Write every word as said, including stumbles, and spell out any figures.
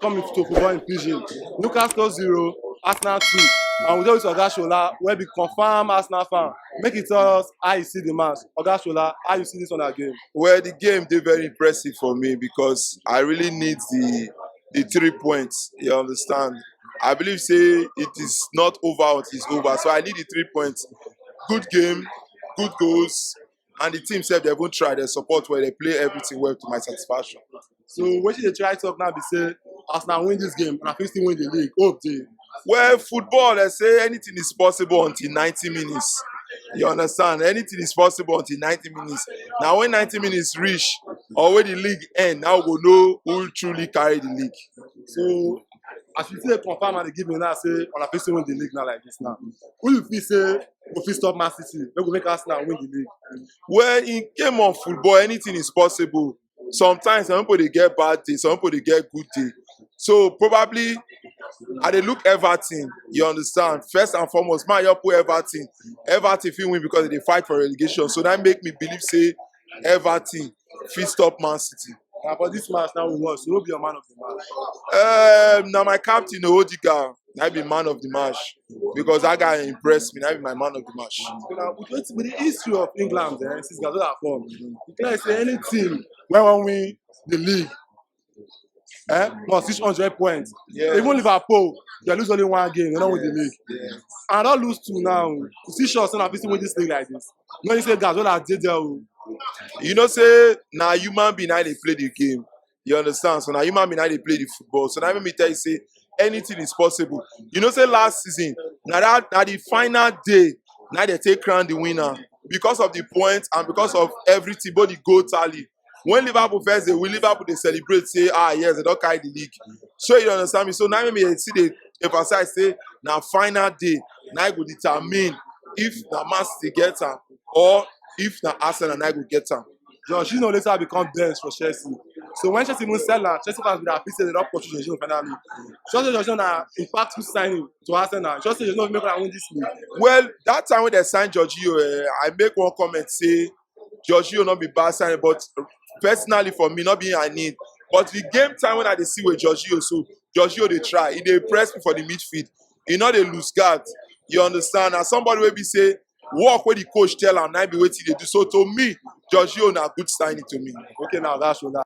Coming to football in Pidgin. Newcastle zero, Arsenal two. And we dey with Oga Shola, wey be confirm Arsenal fan. Make e tell us how you see the match. Oga Shola, how you see this one again? Well, the game dey very impressive for me because I really need the the three points. You understand? I believe say it is not over until it's over. So I need the three points. Good game, good goals, and the team sef dey even try. Dey support well, dey play everything well to my satisfaction. So wetin dey try talk now be say as una win this game, una fit still win the league. Hope dey. Well, football, I say anything is possible until ninety minutes. You understand? Anything is possible until ninety minutes. Now, when ninety minutes reach, or when the league end, now we go know who truly carry the league. So as you still dey confirm and dey give me now say una fit still win the league now like this now. Who you feel say go fit stop Man City? Wey go make Arsenal win the league? Well, in game of football, anything is possible. Sometimes some people dey get bad day, some people dey get good day. So probably I dey look Everton, you understand? First and foremost, man, you put Everton. Everton fit win because they dey fight for relegation. So that make me believe say Everton fit stop Man City. Na for this match now we watch, so who be your man of the match? Um, now my captain Odegaard, I be man of the match because that guy impressed me. I be my man of the match. So now with, with the history of England, eh, since Guardiola come, you clear say any team wey wan win the league, eh, must reach hundred points. Yeah. Even Liverpool, they lose only one game, they don't win the league. Yeah. And I don lose two now. You see sure say una fit still win this league like this? No, you say Guardiola dey there o. You know say na human being I dey play the game. You understand? So na human being I dey play the football. So now let me tell you say anything is possible. You know say last season, now that now the final day, now they take crown the winner because of the points and because of everything, but the goal tally. When Liverpool first dey win, Liverpool dey celebrate say, ah, yes, they don carry the league. So you understand me? So now me see dey emphasize say na final day, now go determine if na Man City get am or if na Arsenal now go get am. Jorginho later become bench for Chelsea. So when Chelsea even sell am, Chelsea fans be happy say they don pursue Jorginho finally. Just say Jorginho na impactful signing to Arsenal. Just say Jorginho make una win this league. Well, that time when they signed Jorginho, eh, I make one comment say Jorginho not be bad signing, but personally for me, not being I need. But the game time when I dey see with Jorginho, so Jorginho dey try, he dey press me for the midfield, he not dey lose guard. You understand? And somebody will be say work where the coach tell am, na be wetin dey do. So to me, Jorginho na good signing to me. Okay, now that's all that.